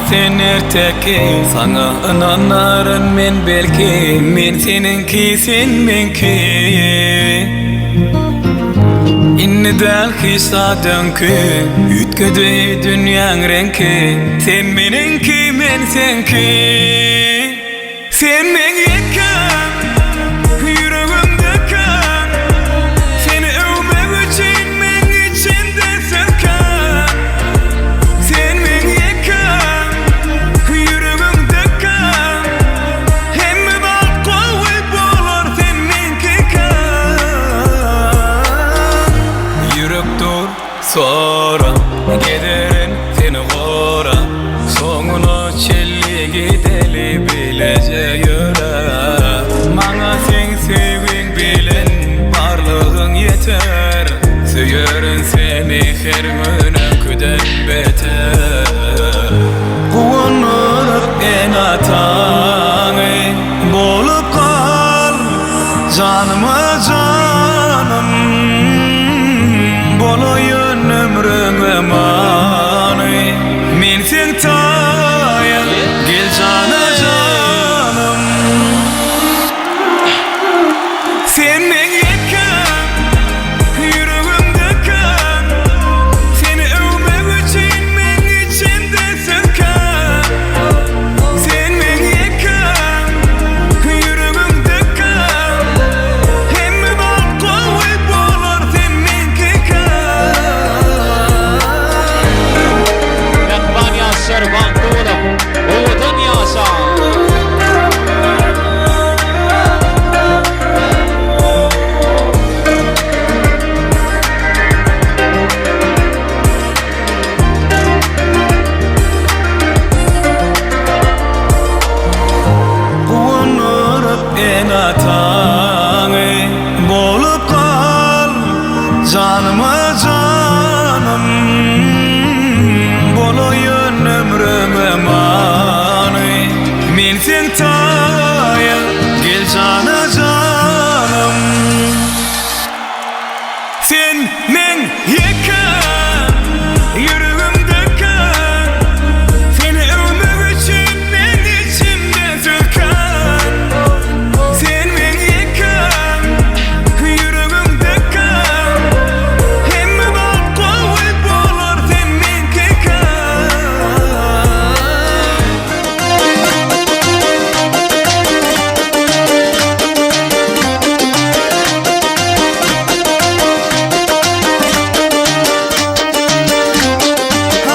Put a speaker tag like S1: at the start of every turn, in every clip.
S1: sen erteki Saňa ynanaryn men belki Men seniňki sen meňki Indi däl hiç zat öňki Üýtgedi dünýäň reňki Sen meniňki men seňki Sen meň ýekäm, ýüregimdekäm, Seni öwmek üçin meň içimde söz kän. Sen meň ýekäm, ýüregimdekäm, Hemme zat gowy bolar sen meňkikäň. Ýürek dur, sora, Gezerin seni gora, Soňuna çenli gideli bileje ýöre. Maňa seň söýgiň bilen barlygyň ýeter, Söýerin seni her gün öňküden beter. Guwandyryp ene-ataňy bolup gal, Janyma janym bolaýyn ömrüňe many Men seň taýyň gel jana janym Sen meň ýekäm ýüregimdekäm Seni öwmek üçin meň içimde söz kän Sen meň ýekäm ýüregimdekäm Hemme zat gowy bolar sen meňkikäm.
S2: Mähriban ýaşlar bagtly boluň, owadan ýaşaň!
S1: Guwandyryp ene-ataňy bolup gal janyma janym bolaýyn ömrüňe many men seň taýyň gel jana janym. Sen meň ýekäm, ýüregimdekäň, Seni öwmek üçin meň içimde söz kän. Sen meň ýekäm, ýüregimdekäň, Hemme zat gowy bolar sen meňkikäň.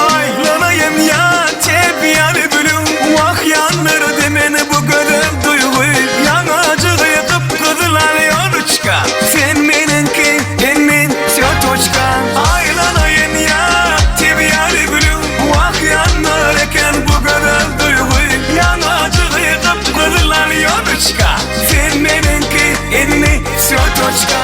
S1: Aýlanaýyn ýa tebýa lübülüm, Wah ýandyrdy meni bu gözel duýgy. Ýaňajygy gyp-gyzyl alýonuçka, Sen meniňki, men wsýo toçka. Aýlanaýyn ýa tebýa lübülüm, Wah ýandyr eken bu gözel duýgy. Ýaňajygy gyp-gyzyl alýonuçka, Sen meniňki, indi wsýo toçka.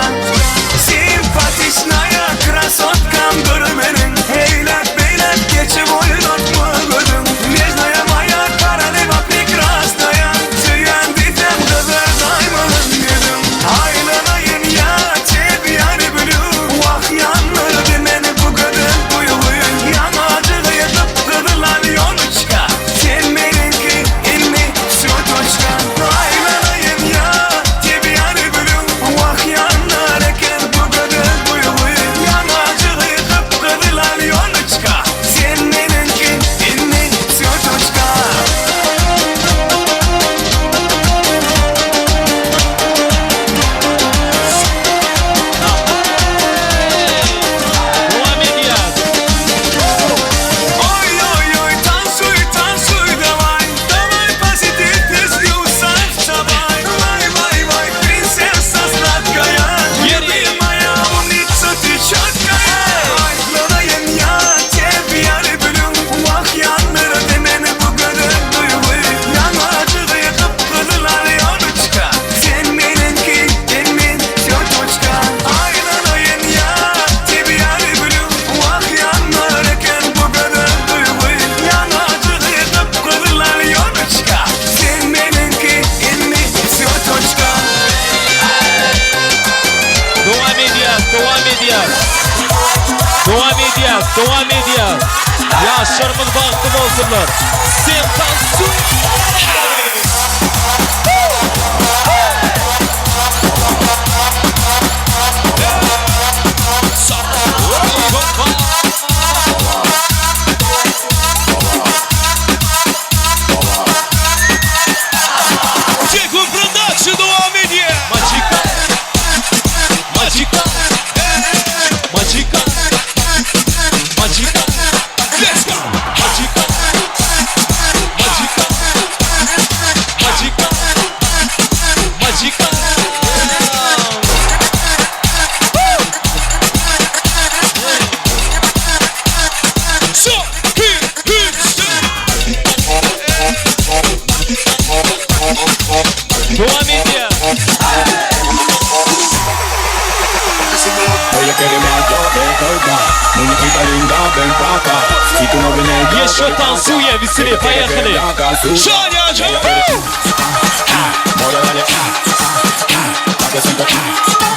S1: Simpatiçnaýa krasotkam dur meniň Eýläk-beýläk geçip oýnatma gözüň Nežnaýa maýa koroleva prekrasnaýa Söýen diýsem gyzardaýmagyn ýüzüň Aýlanaýyn ýa tebýa lüblü Wah ýandyrdy meni bu gözel duýgy Ýaňajygy gyp-gyzyl alýonuçka Sen meniňki indi wsýo toçka Aýlanaýyn ýa tebýa lüblü Wah ýanar eken bu gözel duýgy Ýaňajygy gyp-gyzyl alýonuçka Sen meniňki indi wsýo toçka.
S2: Dowam edýäs.
S1: Oý oý oý tansuý tansuý daway Daway pozitiv pesnю sawaj Vaj vaj vaj princesa sladkaja Любимая умница ты четкая Aýlanaýyn ýa tebýa lüblü Wah ýandyrdy meni bu gözel duýgy Ýaňajygy gyp-gyzyl alýonuçka Sen meniňki indi wsýo toçka Aýlanaýyn ýa tebýa lüblü Wah ýandyr eken bu gözel duýgy Ýaňajygy gyp-gyzyl alýonuçka Sen meniňki indi wsýo toçka
S2: Dowam edýäs, dowam edýäs. Dowam edýäs, dowam edýäs. Ýaşlarymyz bagtly bolsunlar. Sen tansuý!
S1: Jekun Production dowam edýär.
S2: Majika. Majika. Majika. Majika.
S1: Let's go.
S2: Majika. Majika. Majika. Majika.
S1: So, hit, hit, stop.
S2: Dowam edýär.
S3: Ella quiere más, yo de verdad. Muñequita linda, ven pa' acá. Si tú no vienes, yo
S2: Еще
S3: voy pa'
S2: танцуем,
S3: allá.
S2: веселее,
S3: Ella quiere
S2: поехали.
S3: que le haga su-
S1: Şanya
S3: Ella quiere- Voy a darle, pa' que sienta.